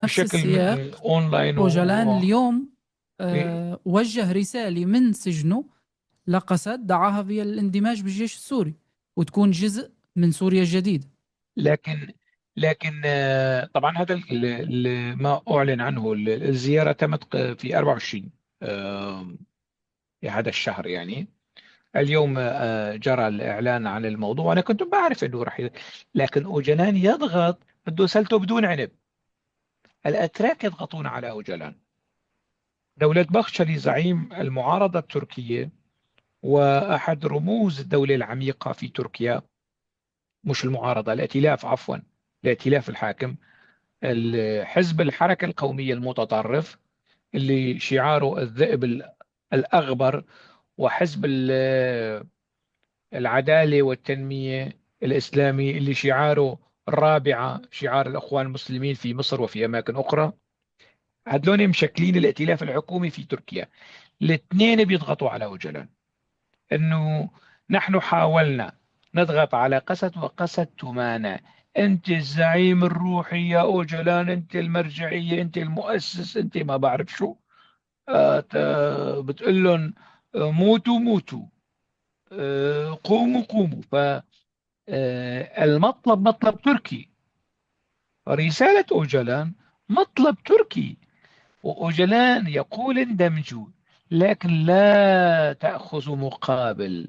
نفس بشكل السياق اونلاين أوجلان اليوم وجه رسالة من سجنه لقسد، دعاها بالاندماج بالجيش السوري وتكون جزء من سوريا الجديدة. لكن طبعا هذا ما اعلن عنه، الزيارة تمت في 24 في هذا الشهر، يعني اليوم جرى الإعلان عن الموضوع. أنا كنت بعرف أنه راح لكن أوجلان يضغط، بده سلته بدون عنب. الأتراك يضغطون على أوجلان. دولة بخشلي زعيم المعارضة التركية وأحد رموز الدولة العميقة في تركيا، مش المعارضة، الائتلاف، عفوا، الائتلاف الحاكم، الحزب الحركة القومية المتطرف اللي شعاره الذئب الأغبر، وحزب العدالة والتنمية الإسلامي اللي شعاره الرابعة، شعار الأخوان المسلمين في مصر وفي أماكن أخرى. هدول مشكلين الائتلاف الحكومي في تركيا. الاثنين بيضغطوا على أوجلان، أنه نحن حاولنا نضغط على قسد وقسد تمانع. أنت الزعيم الروحي يا أوجلان، أنت المرجعية، أنت المؤسس، أنت ما بعرف شو، بتقول لهم موتوا موتوا، قوموا قوموا. ف المطلب مطلب تركي، رسالة أوجلان مطلب تركي، وأوجلان يقول اندمجوا لكن لا تأخذوا مقابل،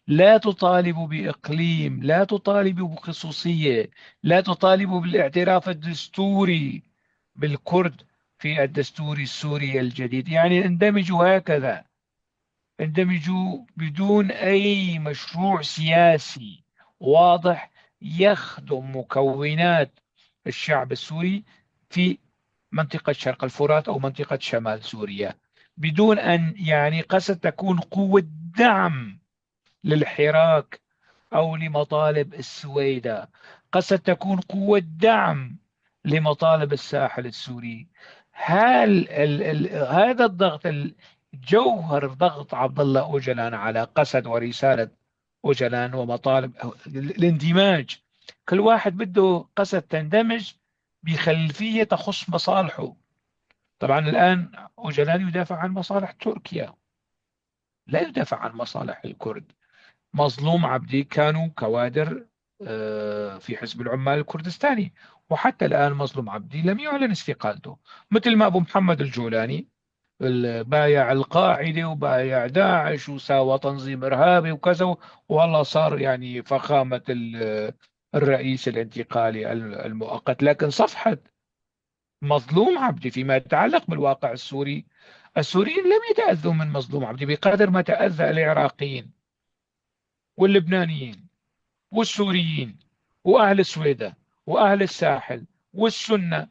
لا تطالبوا بإقليم، لا تطالبوا بخصوصية، لا تطالبوا بالاعتراف الدستوري بالكرد في الدستور السوري الجديد. يعني اندمجوا هكذا، اندمجوا بدون أي مشروع سياسي واضح يخدم مكونات الشعب السوري في منطقة شرق الفرات أو منطقة شمال سوريا، بدون أن يعني قسد تكون قوة دعم للحراك أو لمطالب السويدة، قسد تكون قوة دعم لمطالب الساحل السوري. هل هذا الضغط، جوهر ضغط عبد الله أوجلان على قسد ورسالة أوجلان ومطالب الاندماج، كل واحد بده قسد تندمج بخلفية تخص مصالحه. طبعا الآن أوجلان يدافع عن مصالح تركيا، لا يدافع عن مصالح الكرد. مظلوم عبدي كانوا كوادر في حزب العمال الكردستاني، وحتى الآن مظلوم عبدي لم يعلن استقالته، مثل ما أبو محمد الجولاني بايع القاعدة وبايع داعش وساوى تنظيم إرهابي وكذا، والله صار يعني فخامة الرئيس الانتقالي المؤقت. لكن صفحة مظلوم عبدي فيما يتعلق بالواقع السوري، السوريين لم يتأذوا من مظلوم عبدي بقدر ما تأذى العراقيين واللبنانيين والسوريين وأهل السويدة وأهل الساحل والسنة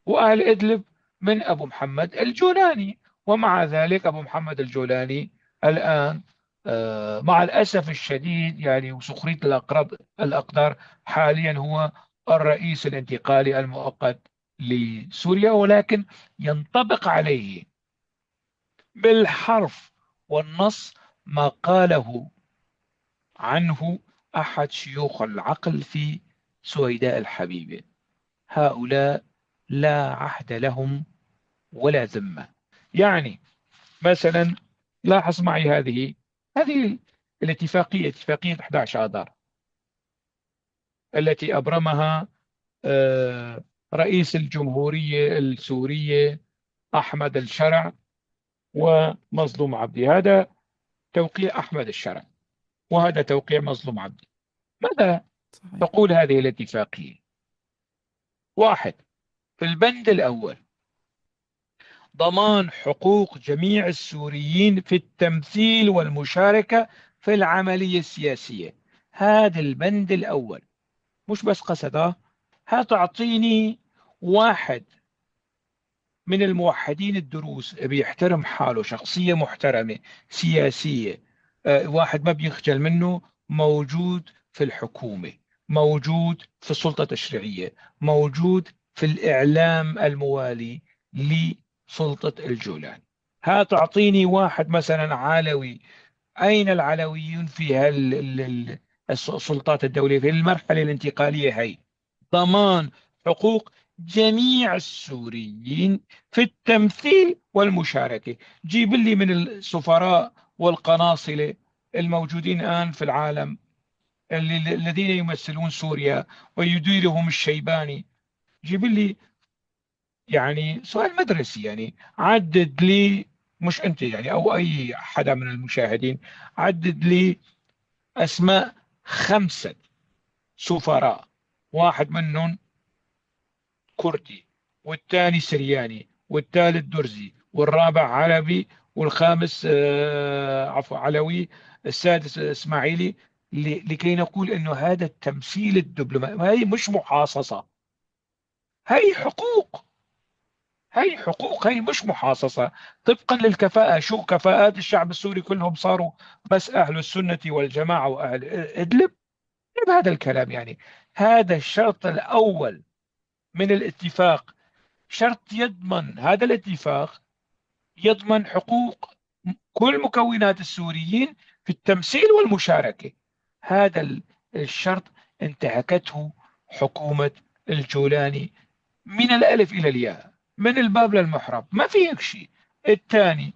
وأهل إدلب من أبو محمد الجولاني. ومع ذلك أبو محمد الجولاني الآن مع الأسف الشديد يعني وسخرية الأقدار حاليا هو الرئيس الانتقالي المؤقت لسوريا، ولكن ينطبق عليه بالحرف والنص ما قاله عنه أحد شيوخ العقل في سويداء الحبيبة: هؤلاء لا عهد لهم ولا ذمة. يعني مثلا لاحظ معي هذه الاتفاقية، اتفاقية 11 آذار التي أبرمها رئيس الجمهورية السورية أحمد الشرع ومظلوم عبدي. هذا توقيع أحمد الشرع وهذا توقيع مظلوم عبدي. ماذا تقول هذه الاتفاقية؟ واحد، في البند الأول ضمان حقوق جميع السوريين في التمثيل والمشاركة في العملية السياسية. هذا البند الأول، مش بس قصده. هتعطيني واحد من الموحدين الدروس بيحترم حاله، شخصية محترمة سياسية، واحد ما بيخجل منه، موجود في الحكومة، موجود في السلطة التشريعية، موجود في الإعلام الموالي لسلطة الجولان. هتعطيني واحد مثلا علوي، أين العلويون في السلطات الدولية في المرحلة الانتقالية؟ هي ضمان حقوق جميع السوريين في التمثيل والمشاركة. جيب لي من السفراء والقناصلة الموجودين الآن في العالم الذين يمثلون سوريا ويديرهم الشيباني، جيب لي يعني سؤال مدرسي، يعني عدد لي، مش أنت يعني أو أي حدا من المشاهدين، عدد لي أسماء 5 سفراء، واحد منهم كردي والثاني سرياني والثالث درزي والرابع عربي والخامس عفوا علوي، السادس اسماعيلي، لكي نقول انه هذا التمثيل الدبلوماسي هي مش محاصصة، هي حقوق، هي حقوق، هي مش محاصصة طبقا للكفاءة. شو كفاءات الشعب السوري كلهم صاروا بس أهل السنة والجماعة وأهل إدلب؟ بهذا الكلام يعني هذا الشرط الأول من الاتفاق، شرط يضمن هذا الاتفاق يضمن حقوق كل مكونات السوريين في التمثيل والمشاركة. هذا الشرط انتهكته حكومة الجولاني من الألف إلى الياء، من الباب للمحراب، ما في هيك شيء. الثاني،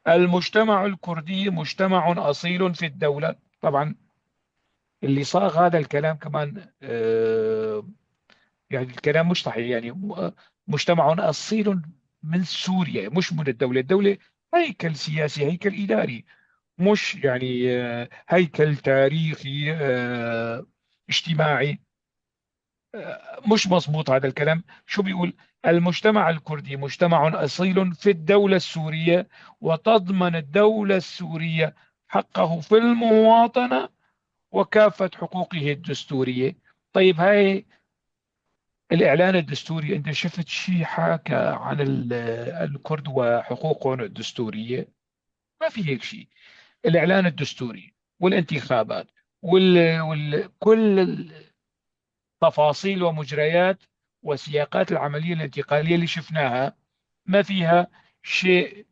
المجتمع الكردي مجتمع أصيل في الدولة. طبعا اللي صاغ هذا الكلام كمان يعني الكلام مش صحيح، يعني مجتمع أصيل من سوريا مش من الدولة. الدولة هيكل سياسي، هيكل إداري، مش يعني هيكل تاريخي اجتماعي. مش مظبوط هذا الكلام. شو بيقول؟ المجتمع الكردي مجتمع أصيل في الدولة السورية، وتضمن الدولة السورية حقه في المواطنة وكافة حقوقه الدستورية. طيب هاي الإعلان الدستوري، أنت شفت شيء حكى عن الكرد وحقوقهم الدستورية؟ ما في هيك شيء. الإعلان الدستوري والانتخابات كل التفاصيل ومجريات وسياقات العملية الانتقالية اللي شفناها ما فيها شيء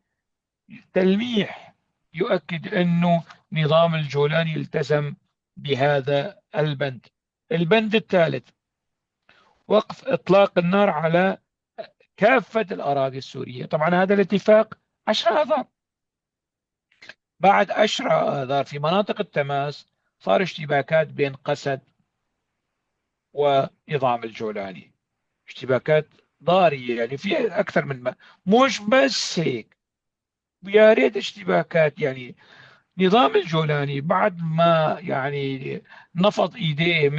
تلميح يؤكد أنه نظام الجولاني التزم بهذا البند. البند الثالث، وقف إطلاق النار على كافة الأراضي السورية. طبعا هذا الاتفاق 10 آذار، بعد 10 آذار في مناطق التماس صار اشتباكات بين قسد ونظام الجولاني، اشتباكات ضارية يعني في أكثر من ما، مش بس هيك، يا ريت اشتباكات. يعني نظام الجولاني بعد ما يعني نفض ايديه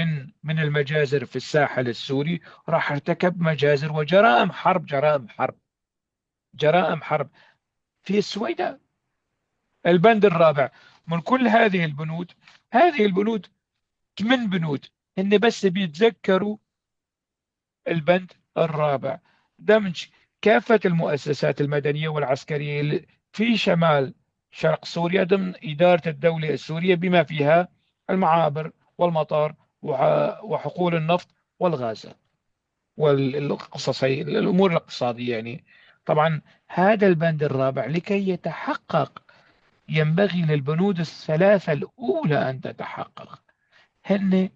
من المجازر في الساحل السوري، راح ارتكب مجازر وجرائم حرب، جرائم حرب، جرائم حرب في السويداء. البند الرابع من كل هذه البنود، هذه البنود 8 بنود، هن بس بيتذكروا البند الرابع، دمج كافة المؤسسات المدنية والعسكرية في شمال شرق سوريا ضمن إدارة الدولة السورية بما فيها المعابر والمطار وحقول النفط والغاز والقصص، الأمور الاقتصادية. يعني طبعا هذا البند الرابع لكي يتحقق ينبغي للبنود الثلاثة الأولى أن تتحقق. هن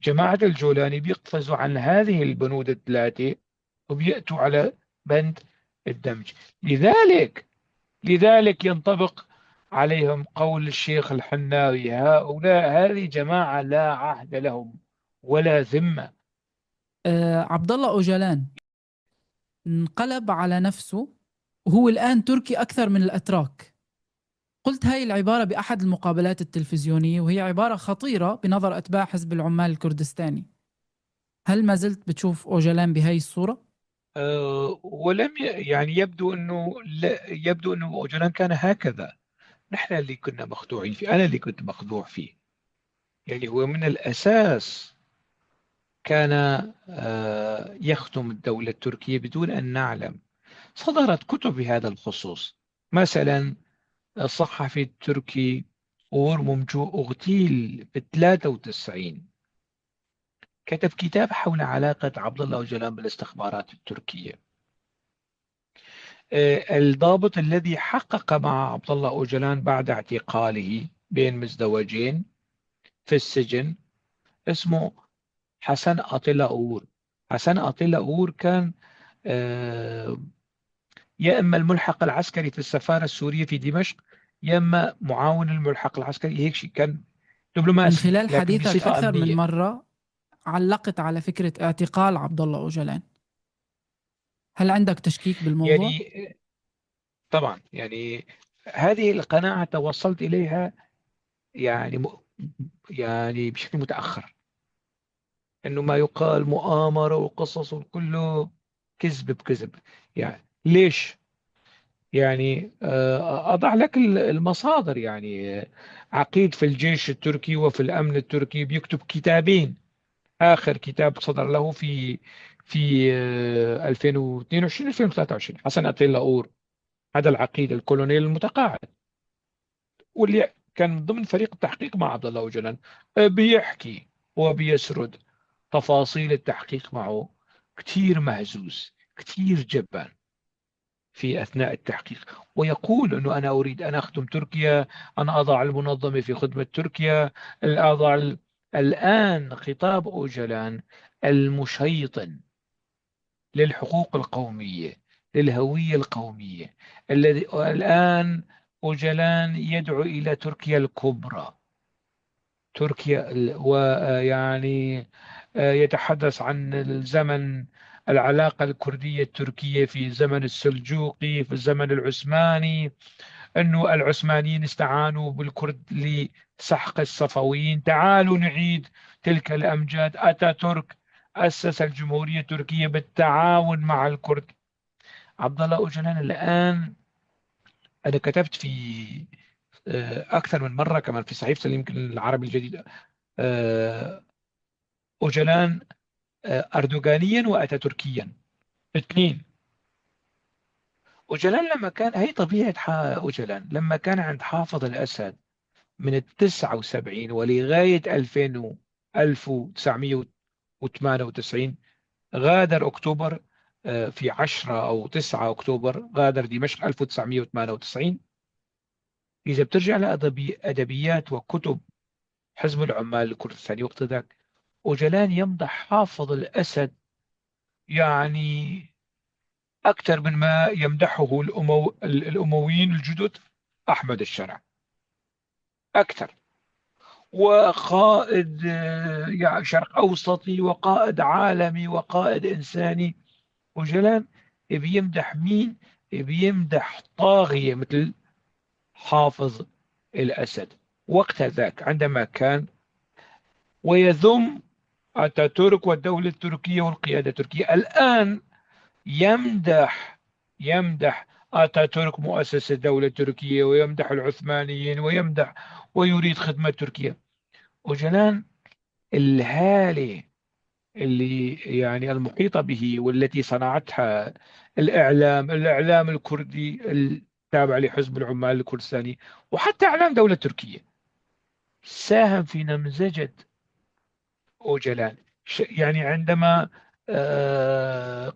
جماعة الجولاني بيقفزوا عن هذه البنود الثلاثة وبيأتوا على بند الدمج. لذلك ينطبق عليهم قول الشيخ الحناوي: هؤلاء هذه جماعة لا عهد لهم ولا ذمة. عبد الله أوجلان انقلب على نفسه وهو الآن تركي أكثر من الأتراك. قلت هاي العبارة بأحد المقابلات التلفزيونية، وهي عبارة خطيرة بنظر أتباع حزب العمال الكردستاني. هل ما زلت بتشوف أوجلان بهاي الصورة؟ ولم يعني يبدو أنه لا، يبدو أنه أوجلان كان هكذا. نحن اللي كنا مخدوعين فيه، أنا اللي كنت مخدوع فيه. يعني هو من الأساس كان يخدم الدولة التركية بدون أن نعلم. صدرت كتب بهذا الخصوص، مثلا الصحفي التركي أور ممجو اغتيل في 93، كتب كتاب حول علاقة عبد الله أوجلان بالاستخبارات التركية. الضابط الذي حقق مع عبد الله أوجلان بعد اعتقاله بين مزدوجين في السجن اسمه حسن أطيلا أور، حسن أطيلا أغور كان يا إما الملحق العسكري في السفارة السورية في دمشق، يا إما معاون الملحق العسكري، هيك شيء، كان دبلوماسي. من خلال لكن حديثك بصفة أكثر من أمنية. مرة علقت على فكرة اعتقال عبد الله أوجلان، هل عندك تشكيك بالموضوع؟ طبعا، هذه القناعة توصلت إليها بشكل متأخر، إنه ما يقال مؤامرة وقصص وكله كذب بكذب. ليش؟ أضع لك المصادر. عقيد في الجيش التركي وفي الأمن التركي بيكتب كتابين، آخر كتاب صدر له في 2022، 2023، حسن أتيلا أور، هذا العقيد الكولونيل المتقاعد واللي كان من ضمن فريق التحقيق مع عبد الله أوجلان، بيحكي وبيسرد تفاصيل التحقيق معه، كثير مهزوز، كثير جبان في أثناء التحقيق، ويقول أنه أنا أريد أن أخدم تركيا، أنا أضع المنظمة في خدمة تركيا، أضع الآن خطاب أوجلان المشيطن للحقوق القومية، للهوية القومية، الذي الآن أوجلان يدعو إلى تركيا الكبرى، تركيا ويعني يتحدث عن الزمن، العلاقة الكردية التركية في الزمن السلجوقي، في الزمن العثماني، أنه العثمانيين استعانوا بالكرد لسحق الصفويين، تعالوا نعيد تلك الأمجاد. أتاتورك أسس الجمهورية التركية بالتعاون مع الكرد. عبد الله أوجلان الآن، أنا كتبت في أكثر من مرة كمان في صحيفة يمكن العربي الجديد، أوجلان، أردوغانيا وأتاتوركيا اثنين. أوجلان لما كان، هي طبيعة أوجلان لما كان عند حافظ الأسد من التسعة وسبعين ولغاية ألف وتسعمية وثمانية وتسعين، غادر أكتوبر، في 10 أو 9 أكتوبر غادر دمشق 1998. إذا بترجع لأدبيات وكتب حزب العمال الكردستاني وقت ذاك، أوجلان يمدح حافظ الأسد أكثر من ما يمدحه الأمويين الجدد أحمد الشرع أكثر، وقائد، شرق أوسطي وقائد عالمي وقائد إنساني. أوجلان بيمدح مين؟ بيمدح طاغية مثل حافظ الأسد وقت ذاك عندما كان، ويذم أتاتورك والدولة التركية والقيادة التركية. الآن يمدح أتاتورك مؤسس الدولة التركية، ويمدح العثمانيين، ويمدح ويريد خدمة تركيا. أوجلان الهالة اللي المحيطة به والتي صنعتها الإعلام الكردي التابع لحزب العمال الكردستاني وحتى إعلام دولة تركيا، ساهم في نمذجة أوجلان. عندما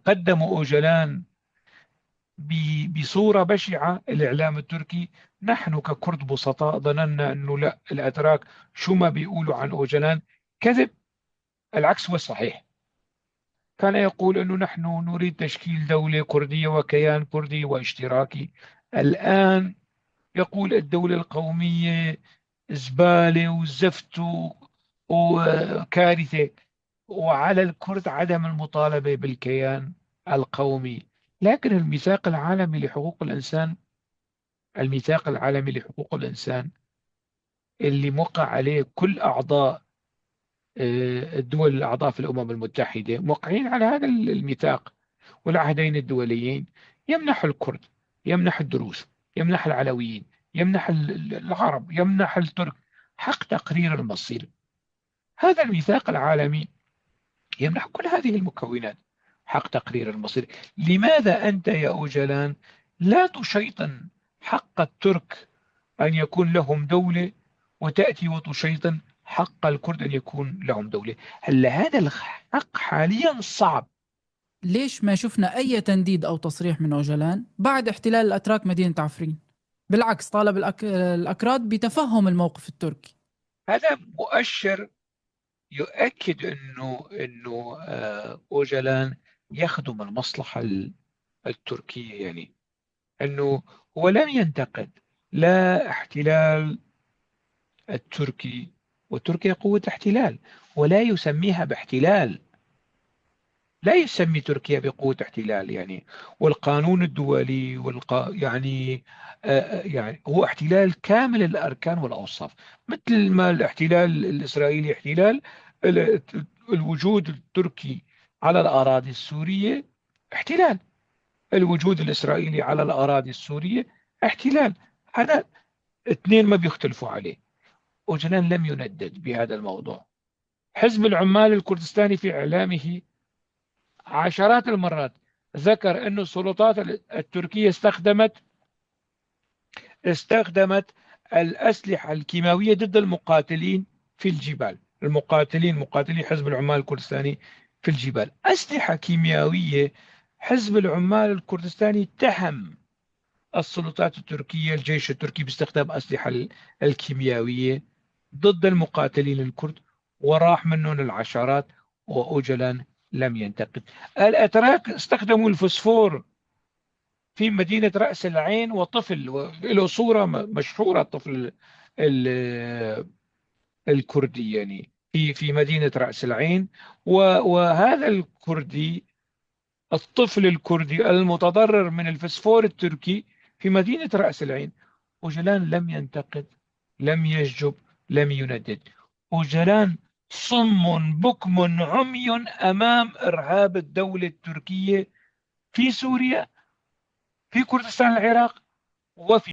قدموا أوجلان بصورة بشعة الإعلام التركي، نحن ككرد بسطاء ظننا أنه لا، الأتراك شو ما بيقولوا عن أوجلان كذب، العكس هو الصحيح. كان يقول أنه نحن نريد تشكيل دولة كردية وكيان كردي واشتراكي. الآن يقول الدولة القومية زبالة وزفت وكارثة، وعلى الكرد عدم المطالبة بالكيان القومي. لكن الميثاق العالمي لحقوق الإنسان، الميثاق العالمي لحقوق الإنسان اللي موقع عليه كل أعضاء، الدول الأعضاء في الأمم المتحدة موقعين على هذا الميثاق والعهدين الدوليين، يمنح الكرد، يمنح الدروز، يمنح العلويين، يمنح العرب، يمنح الترك حق تقرير المصير. هذا الميثاق العالمي يمنح كل هذه المكونات حق تقرير المصير. لماذا أنت يا أوجلان لا تشيطن حق الترك أن يكون لهم دولة، وتأتي وتشيطن حق الكرد أن يكون لهم دولة؟ هل هذا الحق حاليا صعب؟ ليش ما شفنا أي تنديد أو تصريح من أوجلان بعد احتلال الأتراك مدينة عفرين؟ بالعكس طالب الأكراد بتفهم الموقف التركي. هذا مؤشر يؤكد انه اوجلان يخدم المصلحة التركية، يعني انه هو لم ينتقد لا احتلال التركي، وتركيا قوة احتلال ولا يسميها باحتلال، لا يسمي تركيا بقوة احتلال يعني، والقانون الدولي يعني يعني هو احتلال كامل الأركان والأوصاف، مثل ما الاحتلال الإسرائيلي احتلال، الوجود التركي على الأراضي السورية احتلال، الوجود الإسرائيلي على الأراضي السورية احتلال، هذا اثنين ما بيختلفوا عليه. أوجلان لم يندد بهذا الموضوع. حزب العمال الكردستاني في إعلامه عشرات المرات ذكر أن السلطات التركية استخدمت الأسلحة الكيماوية ضد المقاتلين في الجبال، المقاتلين مقاتلي حزب العمال الكردستاني في الجبال، أسلحة كيميائية. حزب العمال الكردستاني اتهم السلطات التركية، الجيش التركي، باستخدام أسلحة الكيميائية ضد المقاتلين الكرد، وراح منهم العشرات، وأوجلان لم ينتقد. الأتراك استخدموا الفوسفور في مدينة رأس العين، وطفل له صورة مشهورة، الطفل الكردي يعني في مدينة رأس العين، وهذا الكردي الطفل الكردي المتضرر من الفسفور التركي في مدينة رأس العين، أوجلان لم ينتقد، لم يشجب، لم يندد. أوجلان صم بكم عمي أمام إرهاب الدولة التركية في سوريا، في كردستان العراق، وفي